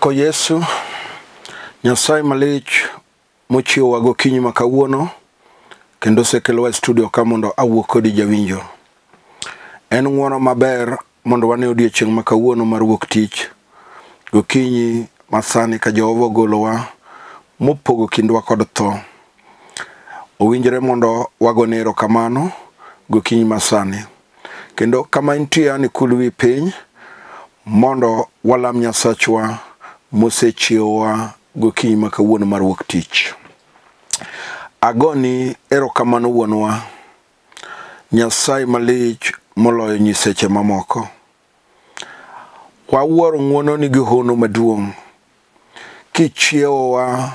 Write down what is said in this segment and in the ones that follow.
Apako Yesu, Nyasaye malich mochiewowa gokinyi ma kawuono kendo osekelowa e studio ka mondo awuo kodi jawinjo. En ng'uono maber mondo wane odiechieng' ma kawuono mar wuok tich gokinyi masani ka Jehova ogolowa mopogo kindwa kod tho. Owinjore mondo wagone erokamano gokinyi masani. Kendo kama intie an ikul wi piny mondo walam Nyasachwa mosechiewowa gokinyi ma kawuono mar wuok tich. Agoni erokamano wuonwa, Nyasaye malich moloyo nyiseche mamoko. Wawuoro ng'uononi gi hono maduong' kichiewowa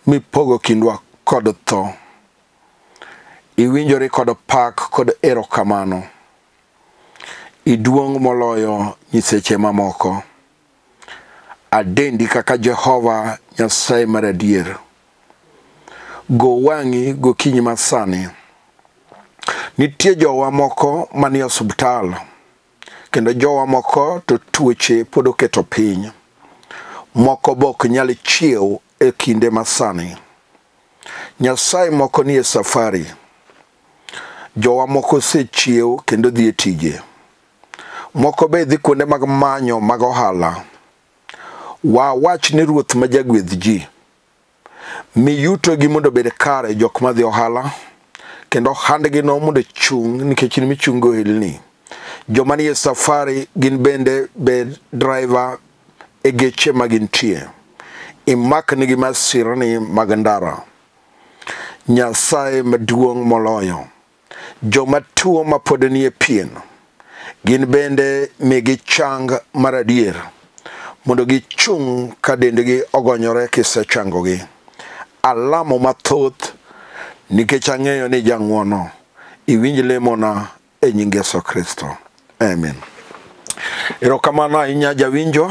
mipogo kindwa kod tho. Iwinjori kod pak kod erokamano. Iduong' moloyo nyiseche mamoko. Adendi kaka Jehova Nyasaye mar adier. Go wang'i gokinyi masani. Nitie jowa moko manie osuptal kendo jowa moko to tuoche pod oketo piny. Moko be ok nyal chiew e kinde masani. Nyasaye moko nie safari. Jowa moko osechiew kendo dhi e tije. Moko be dhi kuonde mag manyo mag ohala. Wawach ni Ruoth ma jagwedh ji, mi yutogi mondo obed kare jok madhi ohala, kendo ohandgi no mondo ochung' nikech in michungo ohelni. Joma nie safari gin bende bed driver e geche ma gintie. Imaknigi masirni mag ndara. Nyasaye maduong' moloyo. Joma tuo mapod nie pien, gin bende migi chang mar adier mondo gichung' ka dendgi ogonyore kisechangogi. Alamo mathoth nikech ang'eyo ni jang'uono. Iwinj lemona e nying Yesu Kristo. Amen. Erokamano ahinya jawinjo.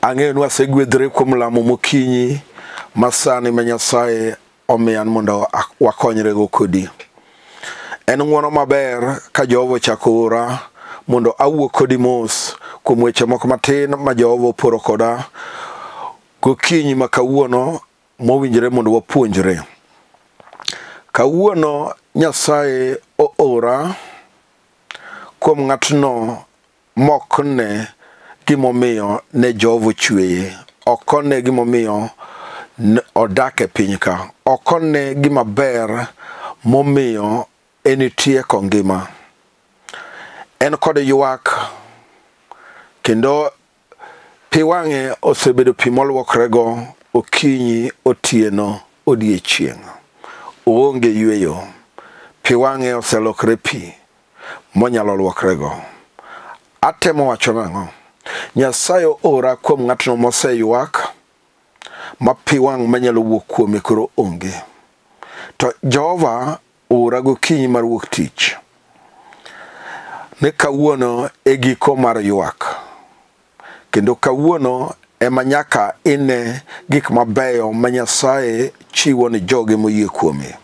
Ang'eyo ni wasegwedhre kuom lamo mokinyi masani ma Nyasaye omiya mondo wakonyrego kodi. En ng'uono maber ka Jehova ochako ora mondo awuo kodi mos kuom weche moko matin ma Jehova oporo koda gokinyi ma kawuono mowinjore mondo wapuonjre. Kawuono Nyasaye oora kuom ng'atno mok ne gimomiyo ne Jehova ochweye, ok one gimomiyo odak e piny ka, ok one gima ber momiyo enitie kongima. En kod ywak kendo pi wang'e osebedo pi moluokrego okinyi, otieno, odiechieng'. Oonge yweyo. Pi wang'e oselokre pi monyalo luokrego. Atemo wacho nang'o? Nyasaye oora kuom ng'atno moseywak ma pi wang' manyalo wuok kuome koro onge. To Jehova oora gokinyi mar wuok tich ni kawuono e giko mar ywak. Kendo kawuono ema nyaka ine gik mabeyo ma Nyasaye chiwo ni joge moyie kuome.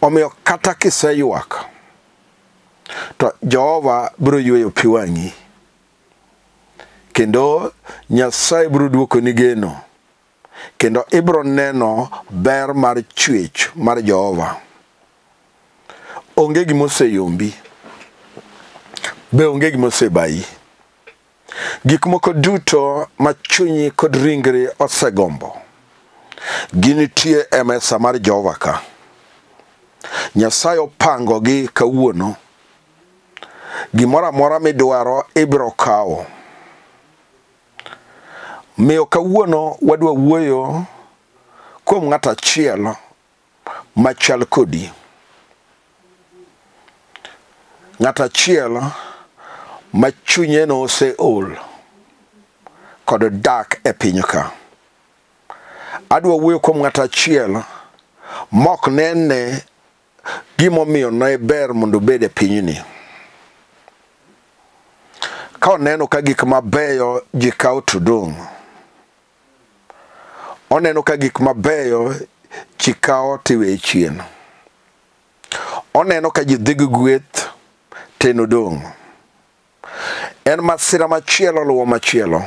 Omiyo kata kiseywak, to Jehova biro yweyo pi wang'i. Kendo Nyasaye biro duokoni geno. Kendo ibiro neno ber mar chwech mar Jehova. Onge gima oseyombi, be onge gima osebayi. Gik moko duto ma chunyi kod ringri osegombo, ginitie e mesa mar Jehova ka. Nyasaye opangogi kawuono. Gimoro amora midwaro ibiro kawo. Miyo kawuono wadwa wuoyo kuom ng'at achiel machal kodi. Ng'at achiel ma chunye noseol kod dak e piny ka. Adwa wuoyo kuom ng'at achiel mok nene gimomiyo ne ber mondo obed e pinyni. Ka oneno ka gik mabeyo ji kawo to dong'. Oneno ka gik mabeyo ji kawo tiweye chien. Oneno ka ji dhi gi gweth to en odong'. En masira machielo luwo machielo.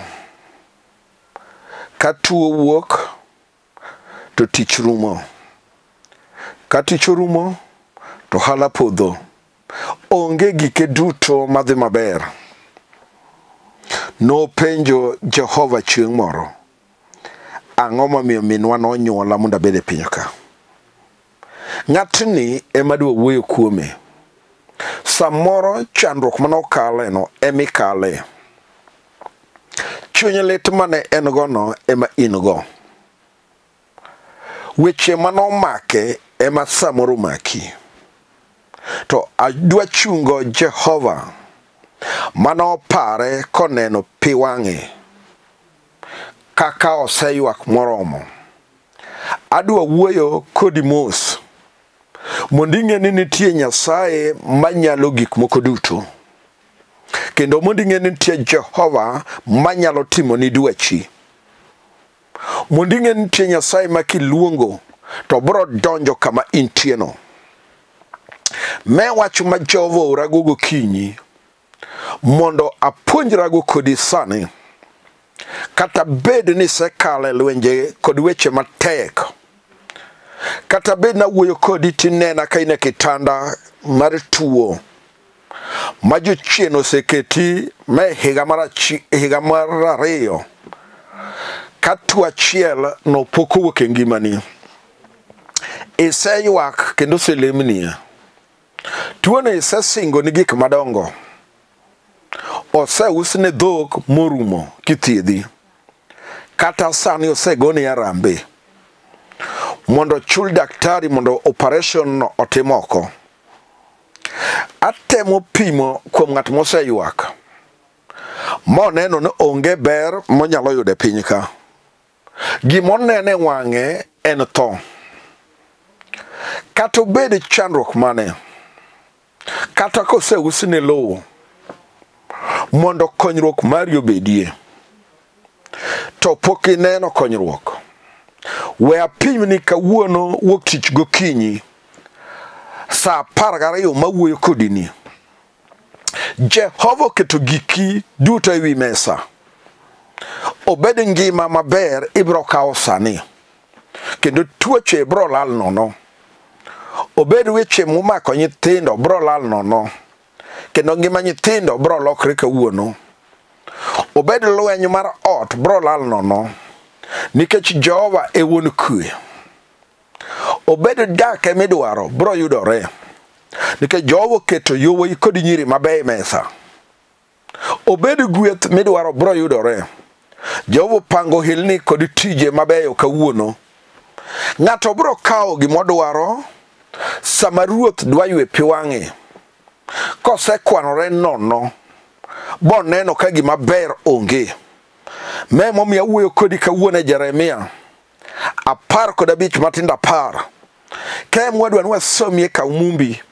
Ka tuo wuok to tich rumo. Ka tich orumo to ohala podho. Onge gike duto madhi maber. Nopenjo Jehova chieng' moro, ang'o momiyo minwa nonyuola mondo abed e piny ka? Ng'atni ema adwa wuoyo kuome. Samoro chandruok mane okaleno ema ikale. Chuny lit mane en gono ema in go. Weche mane omake ema samoro omaki. To adwa chungo Jehova mane opare koneno pi wang'e kaka oseywak moromo. Adwa wuoyo kodi mos mondo ing'e ni nitie Nyasaye manyalo gik moko duto. Kendo mondo ing'e ni nitie Jehova manyalo timoni dwachi. Mondo ing'e ni nitie Nyasaye ma kiluongo to biro donjo kama intie no. Me wach ma Jehova oorago gokinyi mondo apuonjrago kodi sani. Kata bed ni isekalo e lwenje kod weche matek. Kata bed ni awuoyo kodi tinena ka in e kitanda mar tuo ma jochien oseketi ma e higa mar ariyo ka tuo achiel no pok owuok e ngimani. Iseywak kendo oselemni. Tuono isesingo ni gik madongo. Oseusne dhok morumo kithiedhi. Kata sani osegoni arambe mondo ochul daktari mondo operation no otim oko. Atemo pimo kuom ng'at moseywak moneno ni onge ber monyalo yudo e piny ka. Gimoneno e wang'e en tho. Kata obed chandruok mane, kata koseusne lowo mondo konyruok mari obedie, to pok ineno konyruok. We apimni kawuono wuok tich gokinyi saa 12 mawuoyo kodini. Jehova oketo giki duto ewi mesa. Obed ngima maber ibiro kawo sani, kendo tuoche biro lal nono. Obed weche momako nyithindo biro lal nono, kendo ngima nyithindo biro lokre kawuono. Obed lweny mar ot biro lal nono, nikech Jehova e wuon kwe. Obed dak emidwaro biro yudore, nikech Jehova oketo yowuoyi kod nyiri mabeyo e mesa. Obed gweth midwaro biro yudore. Jehova opango hilni kod tije mabeyo kawuono. Ng'ato biro kawo gimodwaro sama ruoth dwa ywe pi wang'e. Kosekwanore nono boneno ka gima ber onge. Me momiyo awuoyo kodi kawuono e Jeremia 15 matindo 10. Ka ema wadwa ni wasomie kaumumbi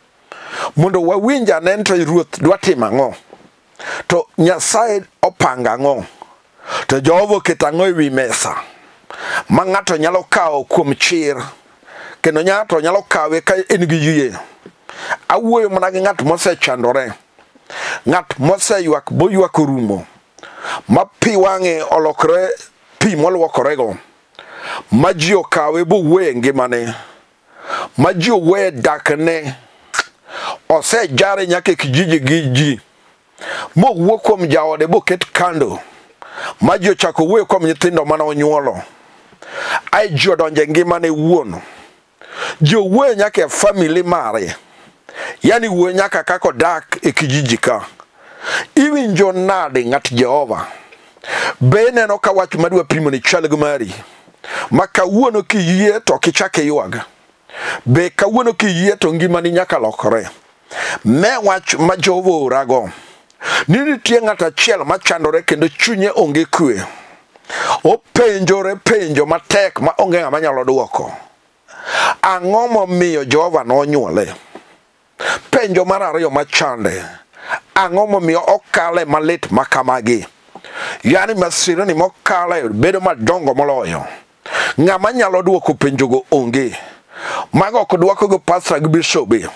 mondo wawinj ane to ruoth dwa timo ang'o, to Nyasaye opango ang'o, to Jehova oketo ang'o ewi mesa ma ng'ato nyalo kawo kuom chir, kendo ng'ato nyalo kawe ka en gi yie. Awuoyo mana gi ng'at mosechandore, ng'at moseywak boywak orumo, ma pi wang'e olokre pi moluokorego, ma ji okawe bowuoye ngimane, ma ji owuoye dakne, osejare nyaka e kijiji gi ji, mowuo kuom jaode boket kando, ma ji ochako wuoyo kuom nyithindo mane onyuolo. Ai ji odonjo e ngimane wuon. Ji owuoyo nyaka e family mare, yani wuoyo nyaka kaka odak e kijiji ka. Iwinjo nade ng'at Jehova? Be ineno ka wach madwa pimo ni chal gi mari, ma kawuono kiyie to ok ichak iywag? Be kawuono kiyie to ngimani nyaka lokore? Me wach ma Jehova oorago ni nitie ng'at achiel machandore kendo chunye onge kwe. Openjore penjo matek ma onge ng'ama nyalo duoko. Ang'o momiyo Jehova nonyuole? Penjo mar ariyo machande, ang'o momiyo okale malit makamagi? Yani masirani mokale bedo madongo moloyo. Ng'ama nyalo duoko penjogo onge. Mago ok duoko gi pastor gi bishobe.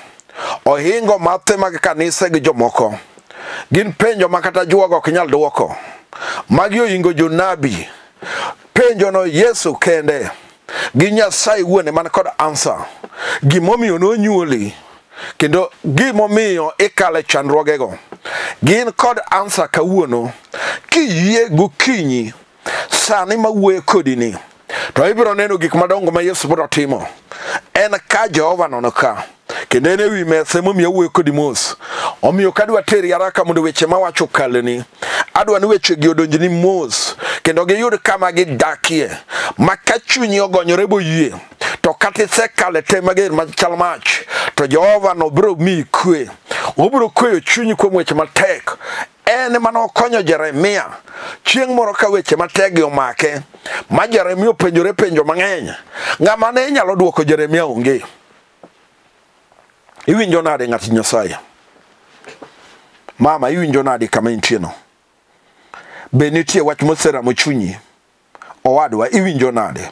Ohingo mathe mag kanise gi jomoko. Gin penjo ma kata juogo ok nyal duoko. Magi ohingo jonabi. Penjono Yesu kende gi Nyasaye wuon man kod answer. Gimomiyo nonyuoli kendo gimomiyo ikale chandruogego. Gin kod answer kawuono. Kiyie gokinyi sani mawuoyo kodi ni, to ibiro neno gik madongo ma Yesu biro timo. En ka Jehova nono ka, kendo en ewi mesa emomiyo awuoyo kodi mos. Omiyo kadwa teri haraka mondo weche mawacho okalni, adwa ni wechegi odonjni mos kendo giyud kama gidakie, ma ka chunyi ogonyore boyie, to kata isekale tem mager machal mach, to Jehova no biro miyi kwe. Obiro kweyo chunyi kuom weche matek. En ema nokonyo Jeremia chieng' moro ka weche matek omake, ma Jeremia openjore penjo mang'eny. Ng'ama ne nyalo duoko Jeremia onge. Iwinjo nade ng'at Nyasaye? Mama, iwinjo nade kama intie no? Be nitie wach moseramo chunyi? Owadwa, iwinjo nade?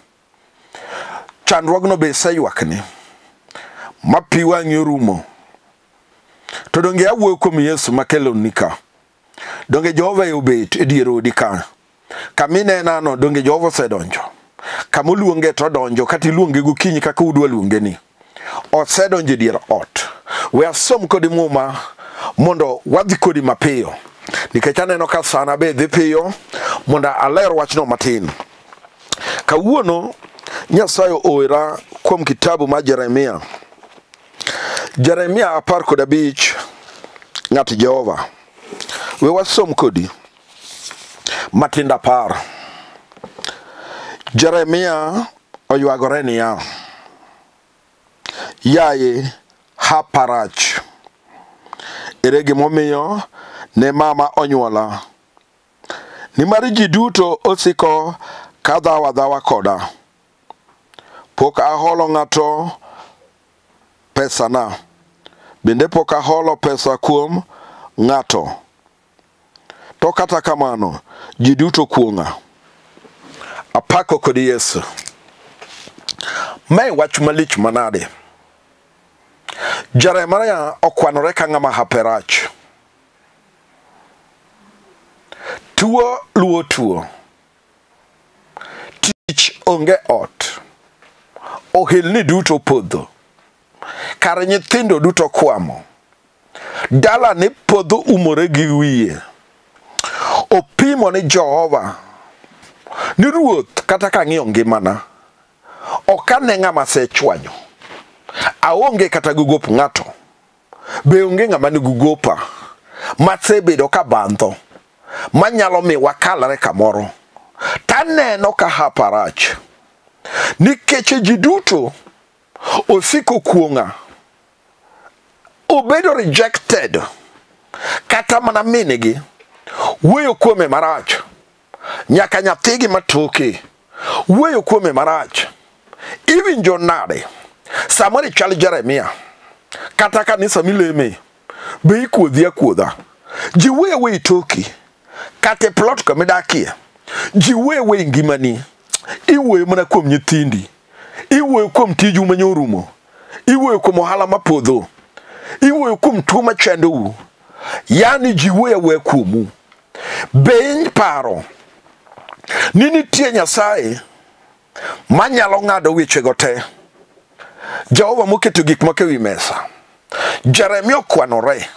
Chandruogno be iseywakni ma pi wang'i orumo? To donge awuoyo kuom Yesu makeloni ka? Donge Jehova e obet e dier odi ka? Kama inenano, donge Jehova osedonjo? Kama oluonge to odonjo, kata iluonge gokinyi kaka udwa luonge ni. Osedonjo e dier ot. We asom kodi Muma mondo wadhi kodi mapiyo. Nikech aneno ka sana be dhi piyo, mondo aler wachno matin. Kawuono Nyasaye oera kuom kitabu mar Jeremia. Jeremia 15, ng'at Jehova. We wasom kodi matindo 10. Jeremia oywagore niya, yaye hapa rach, ere gimomiyo ne mama onyuola? Nimar ji duto osiko ka dhawo adhawa koda. Pok aholo ng'ato pesana, bende pok aholo pesa kuom ng'ato. To kata kamano, ji duto kuong'a. Apako kod Yesu. Mae wach malich manade. Jeremia okwanore ka ng'ama hape rach. Tuo luwo tuo. Tich onge ot. Ohelni duto podho. Kar nyithindo duto kwamo. Dala ne podho umore gi wiye. Opimo ni Jehova ni ruoth, kata ka ang'iyo ngimana, ok ane ng'ama asechwanyo. Aonge kata gi gop ng'ato. Be onge ng'ama nigi gopa masebedo ka bandho manyalo miyo wakalre kamoro. Taneno ka hapa rach. Nikech ji duto osiko kuong'a. Obedo rejected. Kata mana minigi wuoyo kuome marach. Nyaka nyathigi matoke wuoyo kuome marach. Iwinjo nade samoro ichal Jeremia, kata kanisa mileme be ikuodhi akuodha? Ji wuoyo awuoya toki, kata e plot kama idakie ji wuoyo awuoya ngimani. Iwuoyo mana kuom nyithindi, iwuoyo kuom tiju manyorumo, iwuoyo kuom ohala mapodho, iwuoyo kuom tuo machandou. Yani ji wuoyo awuoya kuomu. Be iparo ni nitie Nyasaye manyalo ng'ado wechego te? Jehova moketo gik moko ewi mesa. Jeremia okwanore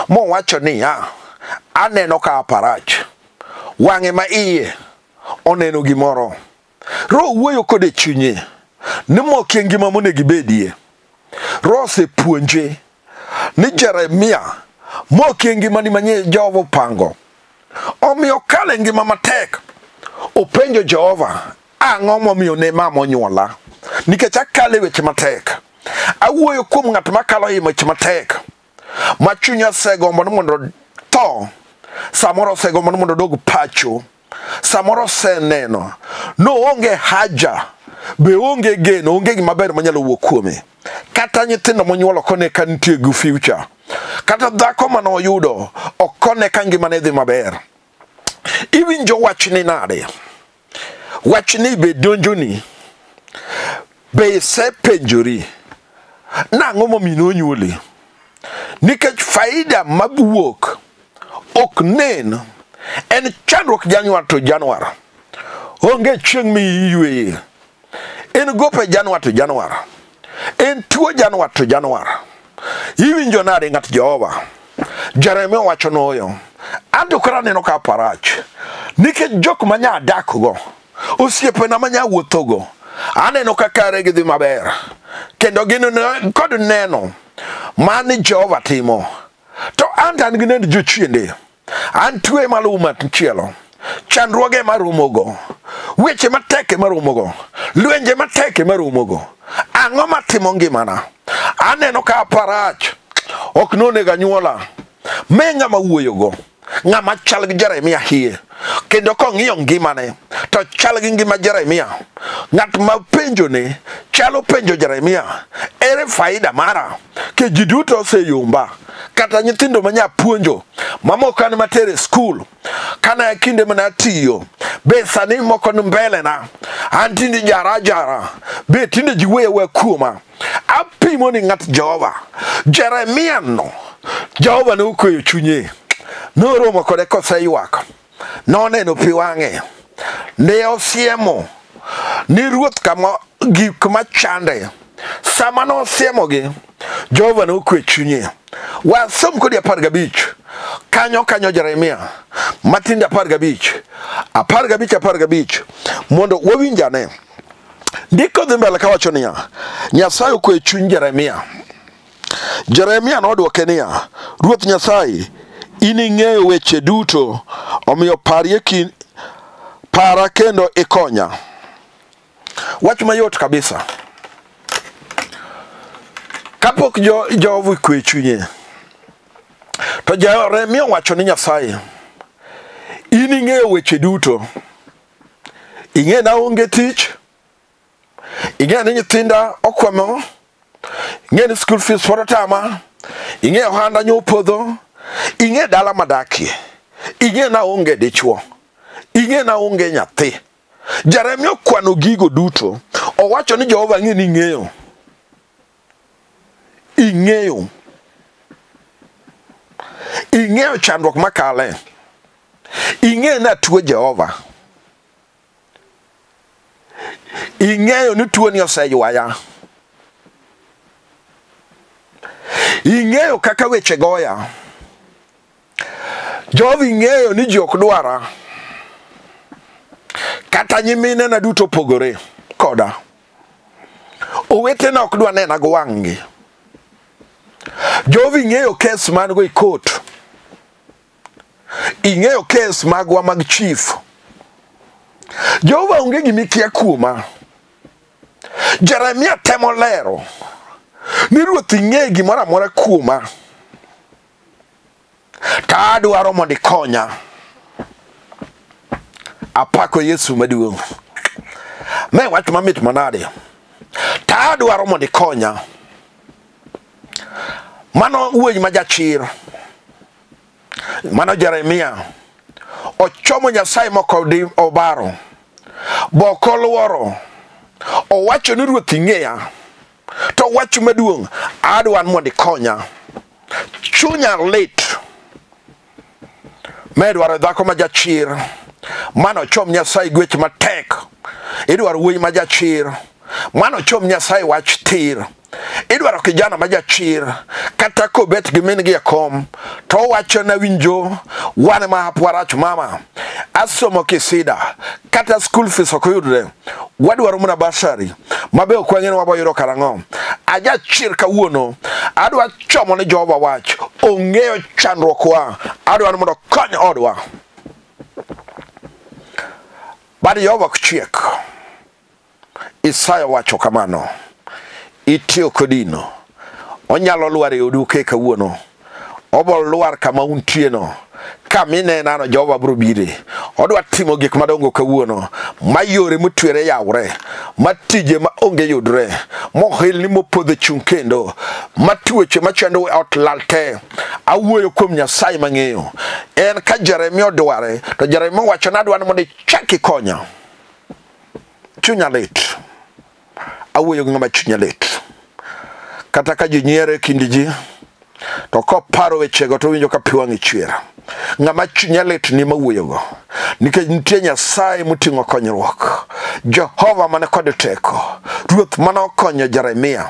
mowacho niya, aneno ka aparach. Wang'e ma iye oneno gimoro. Roho wuoyo kode chunye ni mokie ngima monego ibedie. Roho osepuonje ni Jeremia mokie ngimani manye Jehova opango. Omiyo kale ngima matek. Openjo Jehova, ang'o momiyo ne mama onyuola? Nikech akale weche matek. Awuoyo kuom ng'at makalo e weche matek, ma chunya osegombo ni mondo tho, samoro osegombo ni mondo odog pacho, samoro oseneno noonge haja, be onge geno, onge gima ber manyalo wuok kuome. Kata nyithindo monyuolo kone ka nitie gi future, kata dhako manoyudo ok one ka ngimane dhi maber. Iwinjo wachni nade? Wachni be donjoni? Be isepenjori nang'o momiyo nonyuoli? Nikech faida mawuok ok nen. En chandruok Januar to Januar. Onge chieng' miyueye. En gope Januar to Januar. En tuo Januar to Januar. Iwinjo nade ng'at Jehova? Jeremia owacho noyo. Anto koro aneno ka parach. Nikech jok manya adakgo, osiepena manya wuothogo, aneno ka kare gidhi maber. Kendo gin kod neno mani Jehova timo. To an an gi nend jochiende. An tuo ema luwo machielo. Chandruoge ema romogo. Weche matek ema romogo. Lwenje matek ema romogo. Ang'o matimo ngimana? Aneno ka parach. Ok nonego anyuola. Me ng'ama wuoyogo. Ng'ama chal gi Jeremia hie. Kendo kong'iyo ngimane to chal gi ngima Jeremia. Ng'at ma penjone chalo penjo Jeremia, ere faida mara? Ke ji duto oseyomba. Kata nyithindo manya puonjo, mamoko an matere skul, kana kinde mana atiyo, be sani moko ni mbele na, an tinde jara jara, be tinde ji wuoyo awuoya kuoma. Apimo ni ng'at Jehova. Jeremia no, Jehova ne okweyo chunye. Noromo kode koseywak. Noneno pi wang'e. Ne osiemo ni ruoth kama gik machande. Sama nosiemogi, Jehova ne okwe chunye. Wasom kodi 15. Kanyo kanyo Jeremia. Matindo 15. 15 15. Mondo wawinjane. Ndiko dhi mbele kawacho niya, Nyasaye okwe chuny Jeremia. Jeremia nodwoke niya, Ruoth Nyasaye, in ing'eyo weche duto, omiyo para kendo ikonya. Wach mayot kabisa. Kapok Jehova okwe chunye, to Jeremia owacho ni Nyasaye, in ing'eyo weche duto. Ing'e na onge tich, ing'e ni nyithinda okwamo, ing'e ni school fees pod otama, ing'e ohanda nyo opodho, ing'e dala madakie, ing'e na onge dichuo, ing'e na onge nyathi. Jeremia okwano gigo duto, owacho ni Jehova ng'e ni ing'eyo. Ing'eyo. Ing'eyo chandruok makale. Ing'e na tuo Jehova. Ing'eyo ni tuo ni oseywaya. Ing'eyo kaka weche goya. Jehova ing'eyo ni ji ok dwara. Kata nyiminena duto opogore koda. Owetena ok dwa nena gi wang'gi. Jehova ing'eyo kes man go e court. Ing'eyo kes magwa mag chief. Jehova onge gima ikia kuoma. Jeremia temo lero ni ruoth ing'e gimoro amora kuoma. To adwaro mondo ikonya. Apako Yesu maduong'. Me wach mamit manade. To adwaro mondo ikonya. Mano wuoyi ma jachir. Mano Jeremia. Ochomo Nyasaye moko obaro. Bok oluoro. Owacho ni ruoth ing'eya. To wach maduong', adwaro mondo ikonya. Chunya lit. Me dwaro dhako ma jachir. Mano chom Nyasaye gwech matek. Idwaro wuoyi ma jachir. Mano chom Nyasaye wach tir. Idwaro kijana ma jachir. Kata kobet gi min gi e kom, to owacho na winjo, wan ema hapwa rach mama. Asomo kisida. Kata school fees ok oyudre. Wadwaro mana bursary. Mabe ok wang'eyo ni wabo yudo karang'o. Ajachir kawuono. Adwa chomo ne Jehova wach. Ong'eyo chandruokwa. Adwaro mondo okony odwa. Bad Jehova ok chiek. Isaya wacho kamano. Itiyo kodino. Onyalo lwar e odu ke kawuono. Obo lwar kama untie no. Kama inenano Jehova biro bire. Odwa timo gik madongo kawuono. Ma yore motwere yawre. Ma tije ma onge yudre. Mohelni mopodho chung' kendo. Ma tuoche machando ot lal te. Awuoyo kuom Nyasaye mang'eyo. En ka Jeremia odware, to Jeremia owacho ni adwaro mondo ichak ikonya. Chunya lit. Awuoyo gi ng'ama chunye lit. Kata ka ji nyiero e kind ji, to koparo wechego to owinjo ka pi wang'e chwer. Ng'ama chunye lit ni mawuoyogo. Nikech nitie Nyasaye moting'o konyruok. Jehova mane kod teko. Ruoth mane okonyo Jeremia.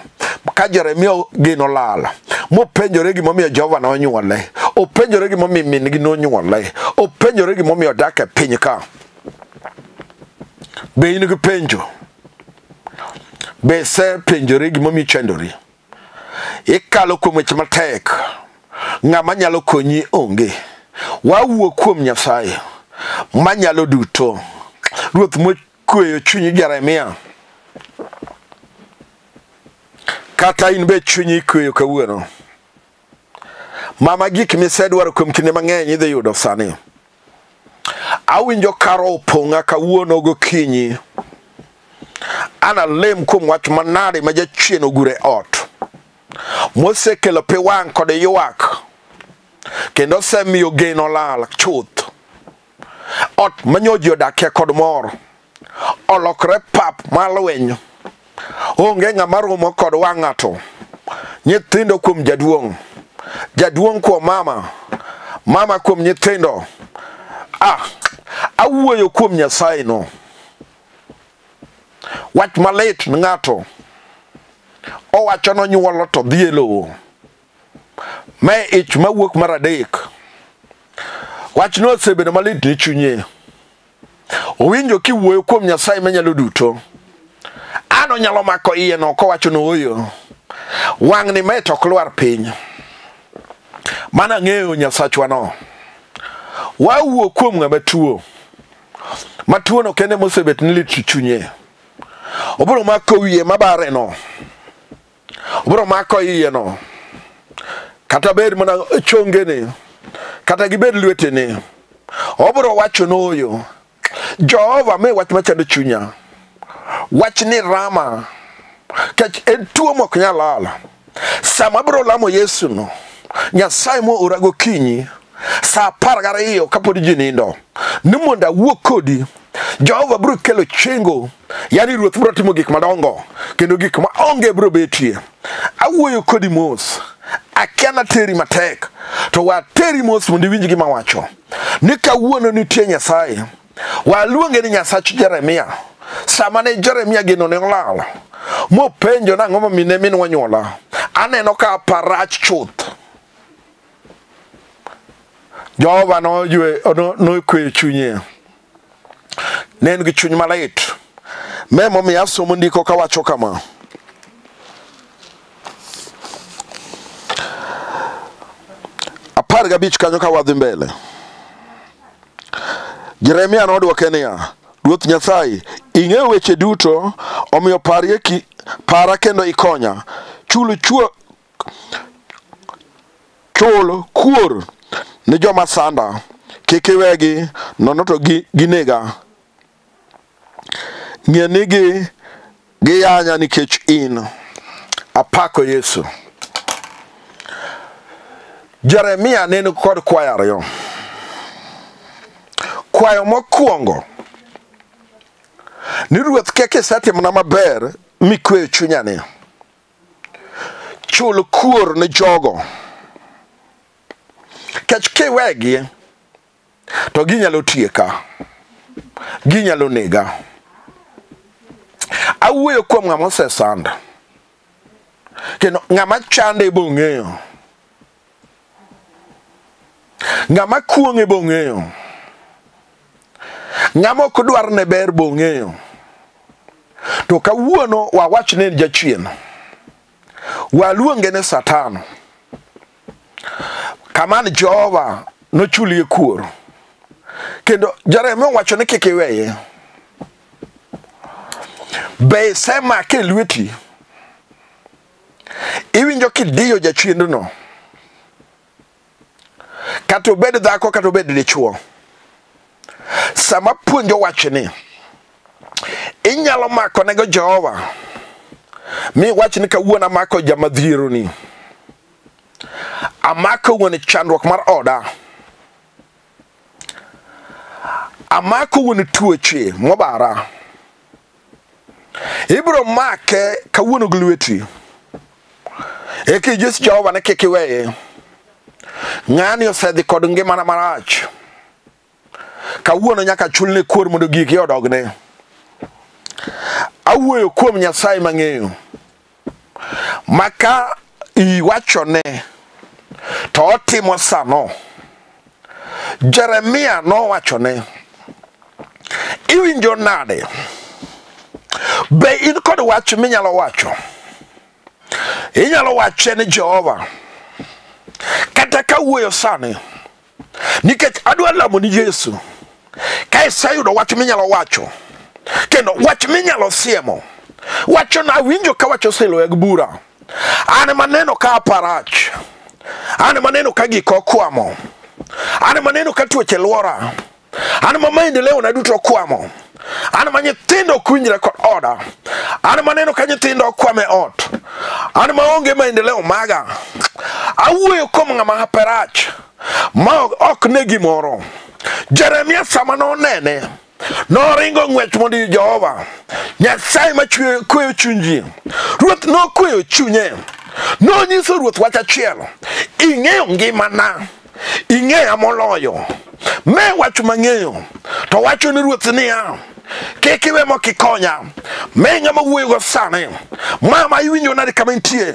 Ka Jeremia geno lal, mopenjore gimomiyo Jehova nonyuole, openjore gimomiyo min-gi nonyuole, openjore gimomiyo odak e piny ka. Be in gi penjo? Be isepenjori gimomiyo ichandori? Ikalo kuom weche matek, ng'ama nyalo konyi onge. Wawuo kuom Nyasaye manyalo duto. Ruoth mokweyo chuny Jeremia. Kata in be chunyi ikweyo kawuono. Mama, gik misedwaro kuom kinde mang'eny idhi yudo sani. Awinjo ka roho opong'a kawuono gokinyi. Analem kuom wach manade ma jachien ogure ot. Mosekelo pi wang' kod ywak. Kendo osemiyo geno lal chuth. Ot manyo ji odakie kod mor. Olokre pap mar lweny. Onge ng'ama romo kod wang' ng'ato. Nyithindo kuom jaduong'. Jaduong' kuom mama. Mama kuom nyithindo. Awuoyo kuom Nyasaye no. Wach malit ni ng'ato. Owacho nonyuolo to dhi e lowo. Me ich mawuok mar adek. Wachno osebedo malit ni chunye. Owinjo kiwuoyo kuom Nyasaye manyalo duto. An onyalo mako iye no kowacho no oyo. Wang'ni me to ok lwar piny. Mana ng'eyo Nyasachwa no. Wawuo kuom ng'ama tuo. Matuo no kende mosebet ni lit chunye. Obiro mako wiye mabare no. Obiro mako iye no. Kata bed mana chongene. Kata gibed lwetene. Obiro wacho noyo. Jehova me wach machando chunya. Wach ni rama. Kech en tuo mok nyal lal. Sama abiro lamo Yesu no. Nyasaye moora gokinyi. Sa 12 kapod ji nindo. Ni mondo awuo kodi. Jehova biro kelo chengo. Yani ruoth biro timo gik madongo. Kendo gik ma onge biro betie. Awuoyo kodi mos. Akia nateri matek. To wateri mos mondo iwinj gima awacho. Ni kawuono nitie Nyasaye. Waluonge ni Nyasach Jeremia. Sama ne Jeremia geno ne olal. Mopenjo nang'o momiyo ne minwa nyuola. Aneno ka aparach chuth. Jehova nokweyo chunye. Ne en gi chuny malit. Me momiyo asomo ndiko kawacho kama. Apar gabich kanyo ka wadhi mbele. Jeremia nodwoke niya, Ruoth Nyasaye, ing'eyo weche duto, omiyo para kendo ikonya. Chul kuor ni joma sanda, kik iwegi, nono to ginega. Ng'e ni giyanya nikech in. Apako Yesu. Jeremia ne ni kod kwayo ariyo. Kwayo mokwongo ni ruoth kik isetimona maber mikweyo chunyani. Chul kuor ne jogo. Kech kiwegi to ginyalo tieka. Ginyalo nega. Awuoyo kuom ng'ama osesanda. Kendo ng'ama chande bong'eyo. Ng'ama kuong'e bong'eyo. Ng'ama ok dwar ne ber bong'eyo. To kawuono wawach ne jachien. Waluonge ne Satan. Kamano Jehova nochulie kuor. Kendo Jeremia owacho ni kik iweye. Be isemake e lweti? Iwinjo kidiyo jachiendno. Kata obed dhako kata obed dichuo. Sama puonjo wachni, inyalo mako nego Jehova. Mi wach ni kawuono amako jamadhieroni. Amako wuon chandruok mar oda. Amako wuon tuoche mobara. Ibiro make kawuono gi lweti. Eka inyis Jehova ni kik iweye. Ng'ani osedhi kod ngimana marach. Kawuono nyaka chulne kuor mondo gigi odogne. Awuoyo kuom Nyasaye mang'eyo. Maka iwachone to otimo sano. Jeremia nowachone, iwinjo nade? Be in kod wach minyalo wacho? Inyalo wache ni Jehova. Kata ka wuoyo sani, nikech adwa lamo ni Yesu. Ka iseyudo wach minyalo wacho, kendo wach minyalo siemo, wacho na winjo ka wacho oseloya gi bura. An maneno ka aparach, an maneno ka gik okwamo, an maneno ka tuoche luora, an ma maendeleo na duto okwamo, an ma nyithindo ok winjre kod oda, an maneno ka nyithindo okwamo e ot, an maonge maendeleo maga. Awuoyo kuom ng'ama hape rach ma ok ne gimoro. Jeremia sama nonene, noringo ng'wech mondo ir Jehova Nyasaye machweyo chuny ji. Ruoth nokweyo chunye. Nonyiso ruoth wach achiel: ing'eyo ngimana, ing'eya moloyo. Me wach mang'eyo. To wacho ni ruoth niya, kik iwe mok ikonya. Me ng'ama wuoyogo sani. Mama iwinjo nade kama intie?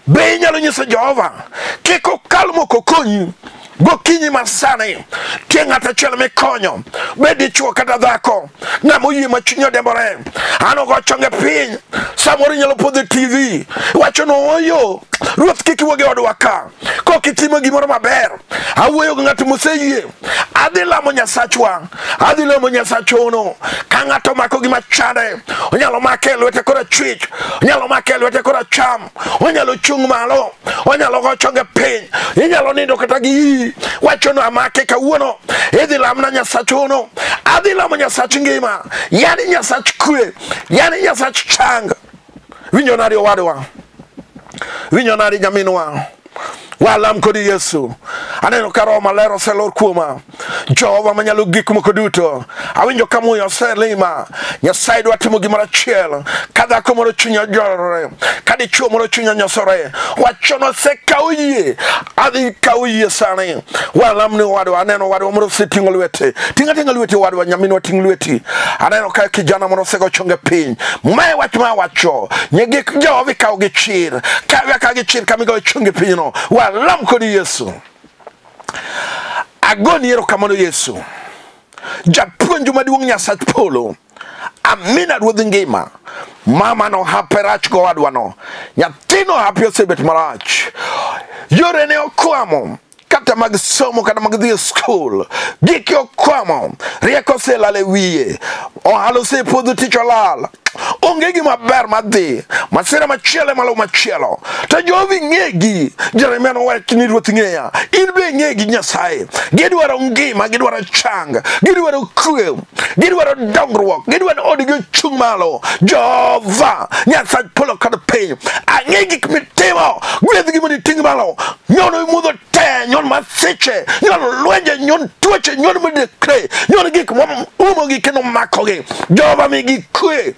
Be inyalo nyiso Jehova kik okal mok okonyi? Gokinyi masani tie ng'at achiel mikonyo, bed dichuo kata dhako, ng'ama oyie ma chunye odembore. An ogo chonge piny, samoro inyalo podho e TV, iwacho no oyo, ruoth kik iwuog e odwa ka, kok itimo gimoro maber. Awuoyo gi ng'at moseyie, adhi lamo Nyasachwa, adhi lamo Nyasach ono. Ka ng'ato omako gima chande, onyalo make e lwete korachwich, onyalo make e lwete koracham, onyalo chung' malo, onyalo go chonge piny, inyalo nindo kata gi iyi. Wacho no amake kawuono, idhi lamna Nyasach ono. Adhi lamo Nyasach ngima, yani Nyasach kwe, yani Nyasach chang. Winjo nade owadwa? Winjo nade nyaminwa? Walam kodi Yesu. Aneno ka Roho Maler oselor kuoma. Jehova manyalo gik moko duto. Awinjo ka muya oselima. Nyasaye dwa timo gimoro achiel. Ka dhako moro chunye ojorore, ka dichuo moro chunye onyosore, wachono osekawo yie. Adhi kawo yie sani. Walam ni owadwa. Aneno owadwa moro oseting'o lwete. Ting' ating'a lweti owadwa, nyaminwa ting' lweti. Aneno ka kijana moro osego chonge piny. Mae wach ma awacho. Nyigik Jehova ikawo gi chir. Kawe akawa gi chir kama igoyo chonge pinyno. Walam kodi Yesu. Agoni erokamano Yesu. Japuonj maduong' Nyasach polo. Amina ruodh ngima. Mama no hape rach gowadwa no. Nyathino hape osebet marach. Yore ne okwamo. Kata mag somo, kata mag dhi e skul. Gike okwamo. Rieko oselal e wiye. Ohala osepodho, tich olal. Onge gima ber madhi. Masira machielo ema luwo machielo. To Jehova ing'egi. Jeremia nowacho ni ruoth ng'eya. In be ing'egi Nyasaye. Gidwaro ngima, gidwaro chang, gidwaro kwe, gidwaro dongruok, gidwaro odgi ochung' malo. Jehova Nyasach polo kod piny, ang'e gik mitimo. Gwedhgi mondo iting' malo. Nyono mudho te, nyon masiche, nyon lwenje, nyon tuoche, nyon midekre, nyon gik moumogi kendo makogi. Jehova migi kwe.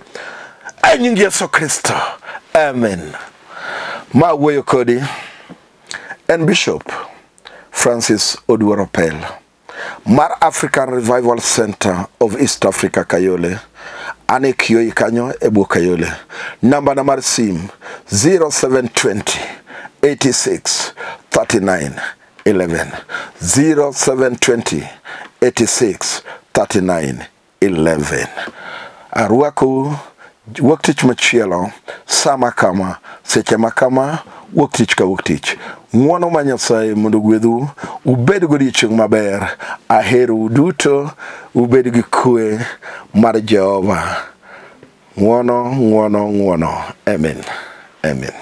E nying Yesu Kristo. Amen. Ma wuoyo kodi en Bishop Francis Oduor Opel mar African Revival Center of East Africa Kayole. An e Kioi kanyo e bwo Kayole. Namba na mar sim 0720 86 39 11 0720 86 39 11. Arwakou wuok tich machielo sama kama seche ma kama wuok tich ka wuok tich. Ng'wono ma Nyasaye mondo ogwedhu, ubed godiechieng' maber. Aherou duto, ubed gi kwe mar Jehova. Ng'wono, ng'wono, ng'wono. Amen. Amen.